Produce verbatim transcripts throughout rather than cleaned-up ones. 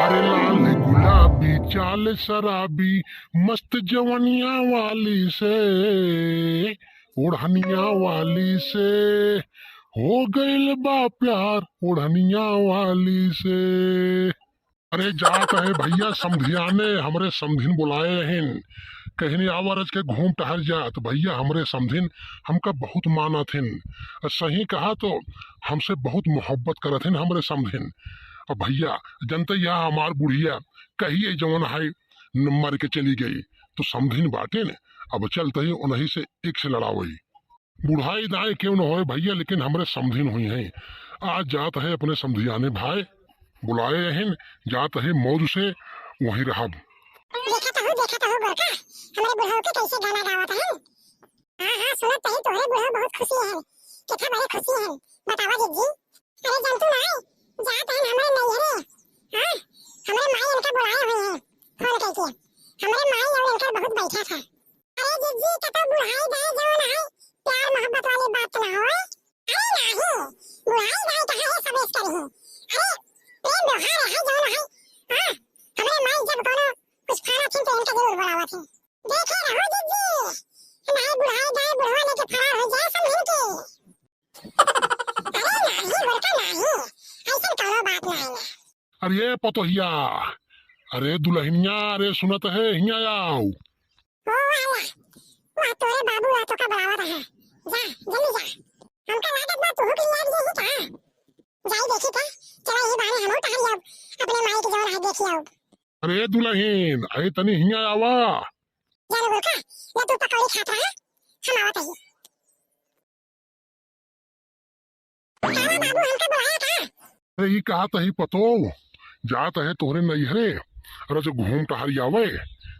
अरे लाल गुलाबी चाल शराबी, मस्त जवनिया वाली से, ओढ़निया वाली से, हो गइल बा प्यार ओढ़निया वाली से। अरे जात है भइया समधियाने, हमरे समधिन बोलाए हइन, कहिन आवा रज के घूम टहर जात। भइया हमरे समधिन हमका बहुत मानत हिन, सही कहा तो हमसे बहुत मोहब्बत करत हिन हमरे समधिन। अब भइया जनते यह हमार बुढ़िया कहिए जवन है न मर के चली गई, तो समधिन बाटे न, अब चलते ही उन्हीं से एक से लड़ावई। बुढ़ाई दाई केहू न होए भइया, लेकिन हमरे समधिन हुई हैं। आज जात है अपने समधियाने भाई, बुलाए हइन, जात है मौज से वहीं रहब। देखत हूँ, देखत हूँ गोरका, हमरे बुढ़ऊ के कैसे गाना गावत हैं। हाँ, हाँ, सुनत ही तोहरे बुढ़ऊ बहुत खुशी हैं। कितना बड़े खुशी हैं, बतावा जिज्जी। अरे जंतु नाई, जात हैं हमरे नैहरे। हाँ, हमरे माई इनका बुलाए हुए हैं, फोन करके। हमरे माई और इनकर बहुत बैठा था। अरे जिज्जी, कतौ बुढ़ाई दाई जवन है, प्यार मोहब्बत वाली बात ना होए। अरे नाही, बुढ़ाई दाई कहाँ है सबेस करी है। अरे प्रेम व्यवहार है जवन है। हाँ, हमरे माई जब कोनो कुछ खाना थी तो इनका जरूर बुलावा थी। देखे रहो जिज्जी, नाही बुढ़ाई दाई बुढ़वा लेके फरार हो जाए समधिन के। अरे नाही, बड़का नाही, ऐसन कोनो बात नाही ना। अरे पतोहिया, अरे दुल्हनिया, अरे सुनत है, हियाँ आओ। ओ आया, वह तोरे बाबू आ तोका बुलावत है। जा, जल्दी जा। हमका लागत बा तू के याद यही का? जाई देखी का? चला यही बहाने हमहू टहरी आउब। अपने माई के जवन है देखी आउब। अरे दुल्हन, अरे तनी हियाँ आवा। जा रे गोरका, ले तू पकौड़ी खात रहा, हम आवत ही। कावा बाबू हमका बुलाया था? अरे ई कहा तही पतो, जात है तोहरे नैहरे, अरे जो घूम टहरी आवे।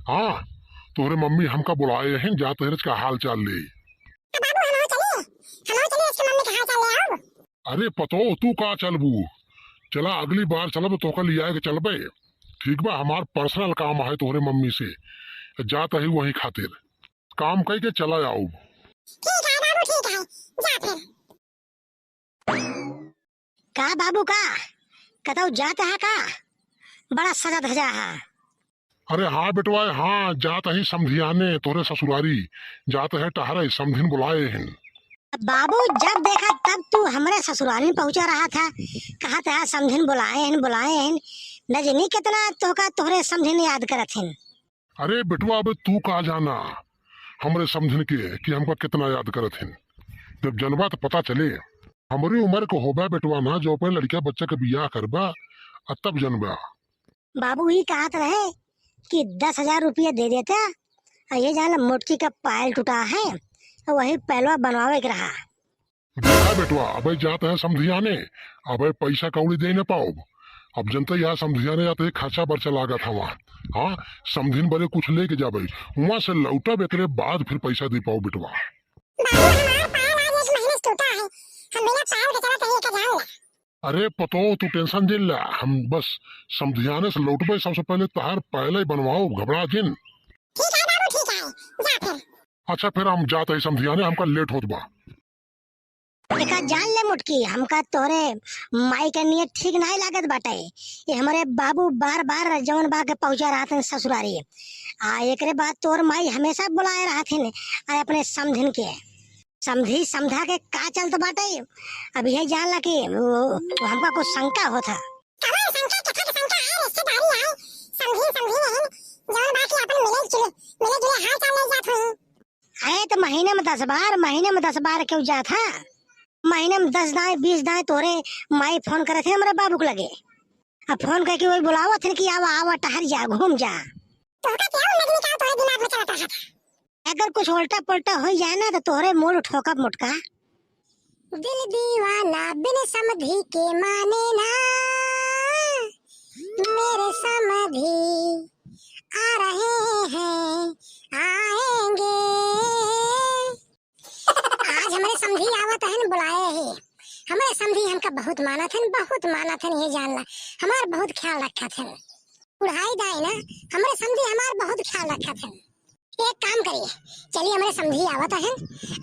हाँ, तोहरे मम्मी हमका बुलाए हैं, जात है का हाल चाल ले। तो बाबू हम चली, हम चली इसके मम्मी के हाल चाल ले आओ। अरे पतो, तू का चलबू? चला अगली बार चलब तो तोहका लियाए के चलबे। ठीक बा, हमार पर्सनल काम है तोहरे मम्मी से, जात है वही खातिर। काम कई के चला आउब। ठीक है बाबू, ठीक है, जा फिर। का बाबू का? कतौ जात है का? बड़ा सजा धजा है। अरे हाँ बेटवा, हाँ, जात ही समधियाने तोहरे ससुरारी, जात है टहरे, समधिन बुलाए हैं। बाबू जब देखा तब तू हमरे ससुरारी में पहुँचा रहा था, कहा था समधिन बुलाए हैं, बुलाए हैं, न जनी कितना तोहका तोहरे समधिन याद करत हैं। अरे बेटवा, अबे तू का जाना हमरे समधिन के कि हमका कितना याद करत हिन। जब जनबा त पता चले। हमरी उमर के होबा बेटवा ना, जो अपने लड़का बच्चा के बियाह करबा, आ तब जनबा। बाबू ई कहत रहे कि दस हजार रुपया दे देता, आ ये जान मोटकी का पायल टूटा है, आ वही पायलवा बनवावे के रहा। देखा बेटवा, अबे जात है समधियाने, अबे पैसा कौड़ी दे न पाउब। अब जनते यहाँ समधियाने जाते ही खर्चा बर्चा लागत हवा। हाँ, समधिन बरे कुछ लेके जाबे, वहाँ से लौटब एकरे बाद फिर पैसा दे पाउब बेटवा। बाबू, हमार पायल आज एक महीने से टूटा है, हम बिना पायल के चलत हई, एका जान ला। अरे पतो, तू टेंशन जिन ला, हम बस समधियाने से लौटबे, सबसे पहले तहार पायल ही बनवाउब, घबरा जिन। ठीक है बाबू, ठीक है, जा फिर। अच्छा, फिर हम जात हई समधियाने, हमका लेट होत बा। एका जान ले मोटकी, हमका तोहरे माई के नियत ठीक नाहीं लागत बाटे। ये हमरे बाबू बार बार जौन बा के पहुँचा रहत हैं ससुरारी। आ एकरे बाद तोर माई हमेशा बुलाए रहत हैं, अरे अपने समधिन के। समधी समधा के का चलत बाटे? अब ये जान ला कि वो, वो हमका कुछ शंका होत है। कवन शंका, केथा के शंका है? रिश्तेदारी है, समधी समधी नहीं, जौन बा के अपन मिले जुले, मिले जुले हाल चाल ले जात हुई। अरे तो महीने में दस बार, महीने में दस बार क्यों जात है? महीने में दस दाएँ, बीस दाएँ तोहरे माई फोन करत है हमरे बाबू के लगे। अब फोन करके वही बुलावत है कि आवा, आवा, टहर जा, घूम जा। तोहका क्या उल्लद निकाल तोहरे दिमाग में चलत रहा था? अगर कुछ उल्टा पुल्टा हो जाए ना तो तोहरे मूड़ ठोकब मोटका। दिल दीवाना बिन समधी के माने ना, मेरे समधी आ रहे हैं, आएंगे। आज हमरे समधी आवत हन बुलाए ही। हमरे समधी हमका बहुत मानत हन, बहुत मानत हन, ये जान ला। हमार बहुत ख्याल रखत हन। बुढ़ाई दाई ना, हमरे समधी हमार बहुत ख्याल रखत हन। एक काम करी, चली हमरे समधी आवत हन,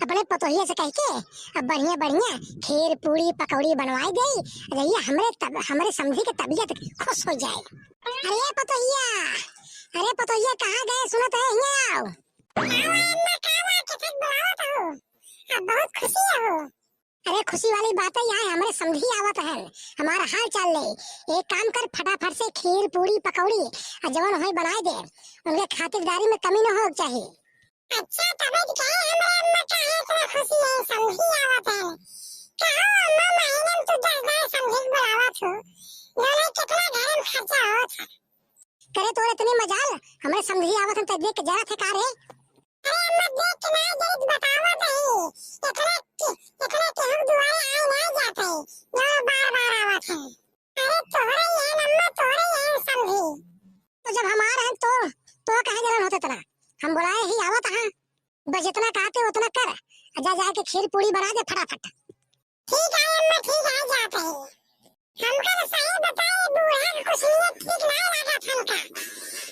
अपने पतोहिया से कह के अब बढ़िया बढ़िया खीर पूड़ी पकौड़ी बनवाई देई, रहिया हमरे तब, हमरे समधी के तबीयत खुश हो जाए। अरे पतोहिया, अरे पतोहिया, कहाँ गए? सुनत है, हियाँ आओ। का हुआ अम्मा, का हुआ? किसे बुलावत हो? अब बहुत खुशी हो। अरे खुशी वाली बात है, यहाँ हमरे समधी आवत है, हमारा हाल चाल ले। एक काम कर, फटाफट से खीर पूड़ी पकौड़ी और जवन होई बनाए दे, उनके खातिरदारी में कमी न हो चाहिए। अच्छा, तबे तो कहे हमरे अम्मा काहे इतना खुशी है, समधी आवत है। कहो अम्मा, महीने में तू दस बार समधी के बुलावत हो, बोले कितना घर में खर्चा होत है। करे तोर इतनी मजाल, हमरे समधी आवत हन त देख के जरा थे का रे? अरे अम्मा, देख के ना जरी बतावत है, इतना कि, इतना कि हम दुआरे आए ना जाते, जो बार बार आवत है। अरे तोहरे ही है अम्मा, तोहरे ही है समधी। तो जब हमार है तो, तो काहे जलन होते इतना? हम बुलाए ही आवत हाँ, बस जितना कहते उतना कर, जा जाके खीर पूड़ी बना दे फटाफट। ठीक है अम्मा, ठीक है, जाते हैं। हमका तो सही बताए, बूढ़ा के कुछ नियत ठीक ना लागत हमका।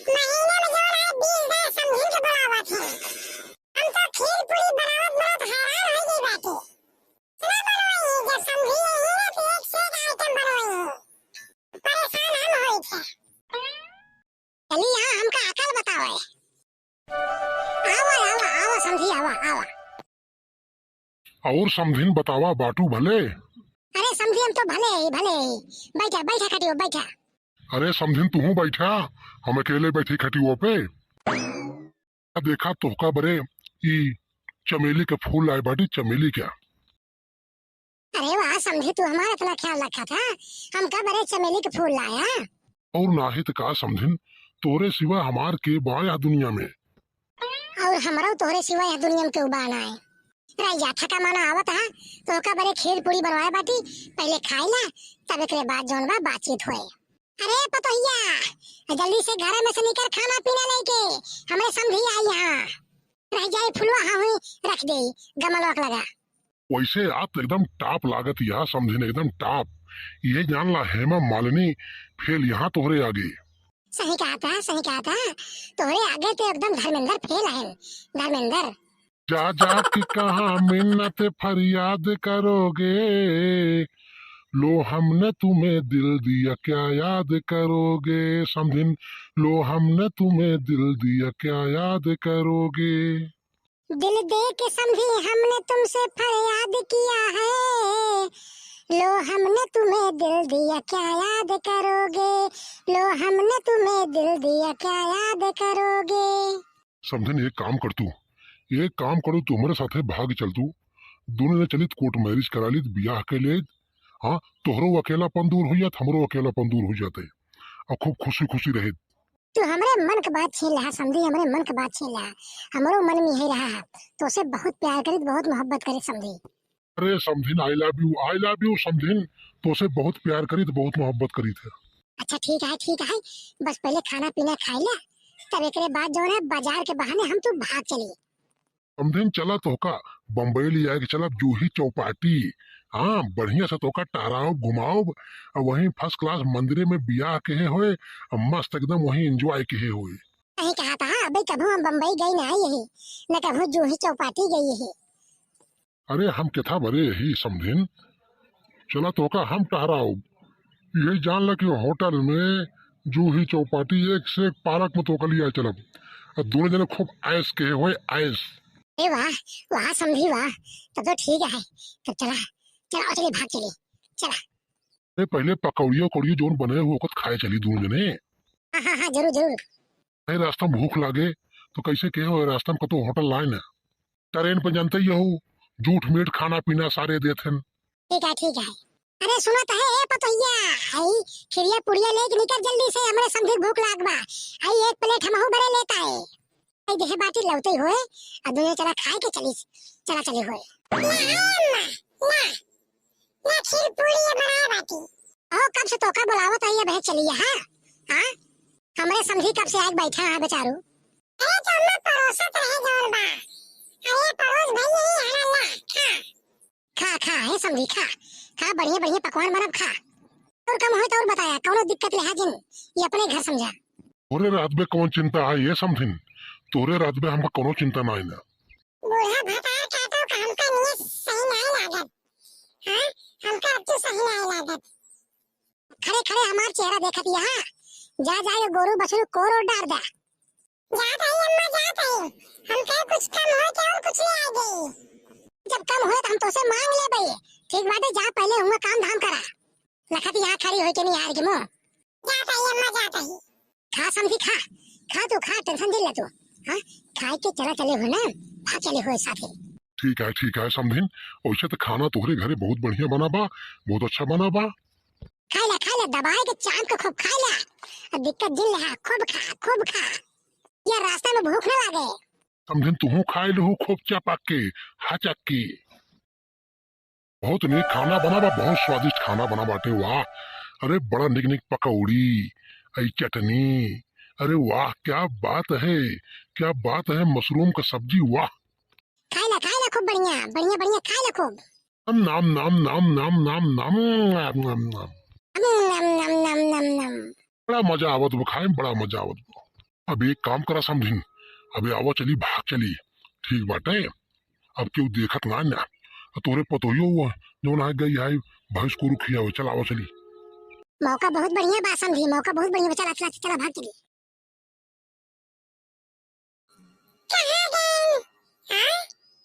महीने में जो है बीस बार समधी के बुलावत है। हम तो खीर पूड़ी बनावत बनावत हैरान हो गई बाटे। इतना बनवाई, जब समधी यही ना तो एक से एक आइटम बनवाई। परेशान हम होई थे। चली यहाँ हमका अकल बतावे। आवा, आवा, आवा समधी, आवा, आवा। और समधिन बतावा, बाटू भले? अरे समधी, हम तो भले ही, भले ही। बैठा, बैठा खटियो, बैठा। अरे समधिन, तुहू बैठा, हम अकेले बैठी खटियो पे। आ देखा, तोहका बरे ई चमेली के फूल लाए बाटी, चमेली का। अरे वाह समधी, तू हमारा इतना ख्याल रखा था, हमका बरे चमेली के फूल लाया। और नाहीं त का समधिन, तोरे सिवा हमार के बा यह दुनिया में। और हमरो तोरे सिवा यह दुनिया में केहू बा नाहीं। रह जा, थका माना आवत हा, तोहका बरे खीर पूड़ी बनवाए बाटी, पहले खाई ला, तब एकरे बाद जौन बा बातचीत होए। अरे पतोहिया, जल्दी से घर में से निकर खाना पीना लेके, हमरे समधी आई यहाँ। रह जाए फुलवा हाँ हुई रख दे गमलवा के लगा। वैसे आप तो एकदम top लागत यहाँ समधिन, एकदम top। ये जान ला हेमा मालिनी फेल यहाँ तोहरे आगे। सही कहा था, सही कहा था। तोहरे आगे तो एकदम धर्मेंद्र फेल है, धर्मेंद्र। जा जा के कहाँ मिन्नत फरियाद करोगे, लो हमने तुम्हें दिल दिया क्या याद करोगे, समधिन, लो हमने तुम्हें दिल दिया क्या याद करोगे। दिल दे के समधी हमने तुमसे फरियाद किया है, लो हमने तुम्हें दिल दिया क्या याद करोगे, लो हमने तुम्हें दिल दिया क्या याद करोगे। समधिन, एक काम कर तू, एक काम करो, तू हमरे साथे भाग चल तू, दोनों ने चलित court marriage करा लीत, बियाह के लिए, हाँ, तोहरो अकेलापन दूर हो जात, हमरो अकेलापन दूर हो जाते, और खूब खुशी खुशी रहे। तू हमरे मन के बात छीन ला समधी, हमरे मन के बात छीन ला। हमरो मन में यही रहा है, तोसे बहुत प्यार करित, बहुत मोहब्बत करित समधी। अरे समधिन, I love you, I love you समधिन, तोसे बहुत प्यार करित, बहुत मोहब्बत करित है। अच्छा ठीक है, ठीक है, बस पहले खाना पीना खाई ला, तब एकरे बाद जौन है बाजार के बहाने हम तू भाग चली। समधिन चला तोहका बम्बई ले आए के चलब, जूही चौपाटी। हाँ, बढ़िया से तोहका टहराओ, घुमाओ, और वहीं first class मंदिरे में बियाह केहे होए, और मस्त एकदम वहीं enjoy केहे होए। सही कहा था, अबे कभू हम बम्बई गई ना यही, न कभू जूही चौपाटी गई यही। अरे हम केथा बरे यही समधिन, चला तोहका हम टहराओ। यही जान ला कि होटल में जूही चौपाटी एक से एक पार्क में तोहका लिया चलब। और दोनों जने खूब ऐश केहे होए, ऐश। ए वाह, वाह समधी वाह, तब तो ठीक है, तब चला, चला चली भाग चली, चला। अरे पहले पकौड़िया उकौड़िया जौन बने हो ओकत खाए चली दोनों जने। हाँ हाँ हाँ, जरूर जरूर। अरे रास्ता में भूख लागे तो कैसे केहे होए, रास्ता में कतो होटल लाए ना। ट्रेन पर जानते ही हो, जूठ मीठ खाना पीना सारे देत हन। ठीक है, ठीक है। अरे सुनत है, ए पतोहिया, आई खिरिया पुड़िया लेके निकल जल्दी से, हमरे समधी भूख लाग बा। आई एक plate हमहू बरे लेता है। आई देहे बाटी लौटे होए, आ दुनिया चला खाए के चली, चला चली होए। ना, अम्मा, ना, ना खीर पूड़ी ये बनाए बाटी। ओ, कब से तोका बुलावत आई, अब है चली यहाँ, हाँ? हमरे समधी कब से आके बैठा है बेचारू। अरे तो अम्मा परोसत रहे जौन बा। अरे परोस भई यही हला ला, खा। खा, खा, हे समधी, खा। खा, बढ़िया, बढ़िया पकवान बनब, खा। और कम होई तो और बताया, कौनो दिक्कत ले है जिन, ये अपने घर समझा। ओरे रात में कौन चिंता है, ये समधिन? तोरे रहत बे हमका कौनो चिंता नाई ना। बूढ़ा भतार काटो का हमका नियत सही नाई लागत। हाँ, हमका अब तो सही नाई लागत। खड़े खड़े हमार चेहरा देखत यहाँ, जा जा ये गोरू बछरू कोर ओर डार दा। जात हई अम्मा, जात हई। हमके कुछ कम होए के और कुछ ले आ गई। जब कम होए तो हम तोसे मांग लेबे। ठीक बाटे, जा पहले हुआ काम धाम करा। लखत यहाँ खड़ी होई के नहीं हार के मुँह। जात हई अम्मा, जात हई। खा समधी खा, खा तू खा, tension जिन ले तू। हाँ, खाए के चला चले हो ना, भाग चले हो साथे। ठीक है, ठीक है समधिन, वैसे तो खाना तोहरे घरे बहुत बढ़िया बना बा, बहुत अच्छा बना बा। खाई ला, खाई ला, दबाए के चाप के खूब खाई ला। अब दिक्कत जिन ले हा, खूब खा, खूब खा। ये रास्ता में भूख ना लागे। समधिन तुहू खाई लहू खूब चपाक के, हचक के। बहुत नीक खाना बना बा, बहुत स्वादिष्ट खाना बना बाटे, वाह। अरे बड़ा निक निक पकौड़ी, आई चटनी, अरे वाह क्या बात है, क्या बात है, मशरूम का सब्जी, वाह। खाई ला, खाई ला खूब बढ़िया, बढ़िया, बढ़िया खाई ला खूब। नाम, नाम, नाम, नाम, नाम, नाम, नाम, नाम, नाम। नाम, नाम, नाम, नाम, नाम, नाम। बड़ा मजा आवत बा खाए में, बड़ा मजा आवत बा। अब एक काम करा समधिन, अबे आवा चली, भाग चली, ठीक बाटे, अब केहू देखत ना ना, तोरे पतोहियो हुआ, जौन आ गई है भैंस को रुखिया हुआ, चल आवा चली। मौका बहुत बढ़िया बा समधी, मौका बहुत बढ़िया बा, चला, चला, चला, भाग चली। कहाँ गईं? हाँ?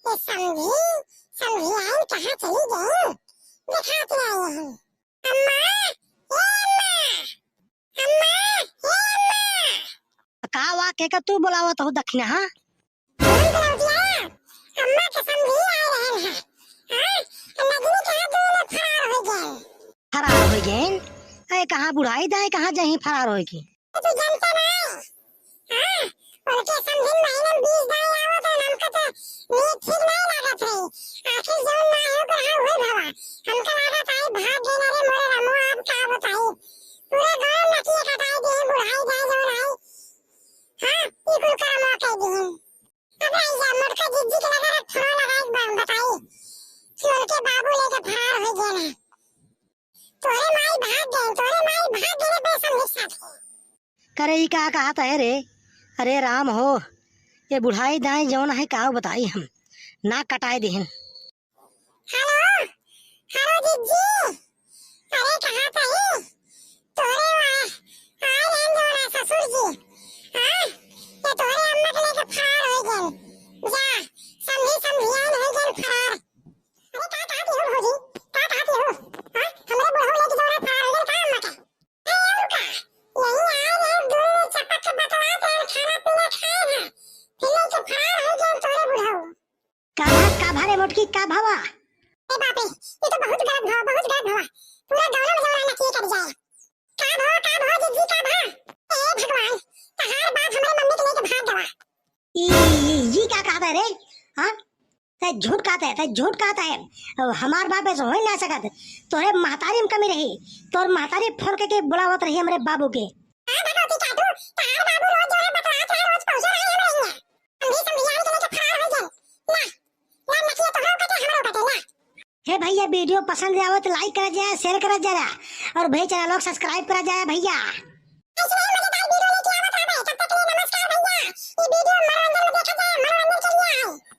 ये समधी, समधियाइन कहाँ चली गईं? दिखात नाई हैं। अम्मा, ए अम्मा, अम्मा, ए अम्मा। का वा, के का तू बोलावत हो दखिना, हाँ? सुन बुलौटिया, अम्मा के समधी आए रहन हैं। हाँ? नगिनी कहाँ दोनों फरार हो गए। फरार हो गए? अरे कहाँ बुढ़ाई दाई कहाँ जाही फरार हो गए? तू जानता ना? हाँ, उनके समधिन महीना में बीस दाई आवत है, हमका तो नीक ठीक नहीं लागत है। आखिर जौन ना हो के रहा, उहे भवा। हमका लागत आई भाग गए रे मोरे रामो, अब का बताई। पूरे गांव में नकिए कटाई दिए, बुढ़ाई दाई जौन आई। हाँ, ई कुल करमवा कह दिए। अब आई जा, मोटका जिज्जी के लगा रख, फोन लगाई, ब-, बताई कि उनके बाबू लेके फरार हो गए हैं। तोरे माई भाग गए, तोरे माई भाग गए रे बेसमझी के साथ। करे ई का कहत है रे? अरे राम हो, ये बुढ़ाई दाई जौन है का बताई हम, नाक कटाए दिहन। हेलो, हेलो जिज्जी, अरे कहाँ तही? तोरे वा-, आए रहन जौन है ससुर जी, हाँ? ये तोरे अम्मा के लेके फरार हो गए। जा, समधी समधियाइन हो गए फरार। अरे का कहत हो भौजी? का कहत हो? हाँ? हमरे बुढ़ऊ लेके दौड़ा फरार हो गए का अम्मा के? अरे और का? यही आए रहे, दोनों चपक के बतलात रहे, खाना पीना खाए हैं। फिर लेके फरार हो गए तोरे बुढ़ऊ। का भा, का भा रे मोटकी, का भवा? ए बाप रे, ये तो बहुत गलत भवा, बहुत गलत भवा। पूरा गाँव में जौन है नकिए कट जाए। का भवा, का भवा जिज्जी, का भवा? ए भगवान, तहार बाप हमरे मम्मी के लेके भाग गवा। ई, ई, ई का कहत है रे? हाँ? तै झूठ कहत है, तै झूठ कहत है। अब हमार बाप ऐसे हो ही ना सकत। तोहरे महतारी में कमी रही। तोर महतारी फोन करके बुलावत रही हमरे बाबू के। हाँ, भगवती काटू, तहार बाबू रोज जौन बतलात रहे, रोज पहुँचे रहे हमरे हियाँ। हम भी समधियाइन के लेके फरार हो गए। ना, ना, नकिया तोहरो कटे, हमरो कटे, ना। हे भैया, video पसंद आवे तो like करा जाए, share करा जाए और भैया channel को subscribe करा जाए भैया। ऐसे ही मजेदार video लेके आवत रहबे, तब तक के लिए नमस्कार भैया। ये video मनोरंजन में देखा जाए, मनोरंजन के लिए आए।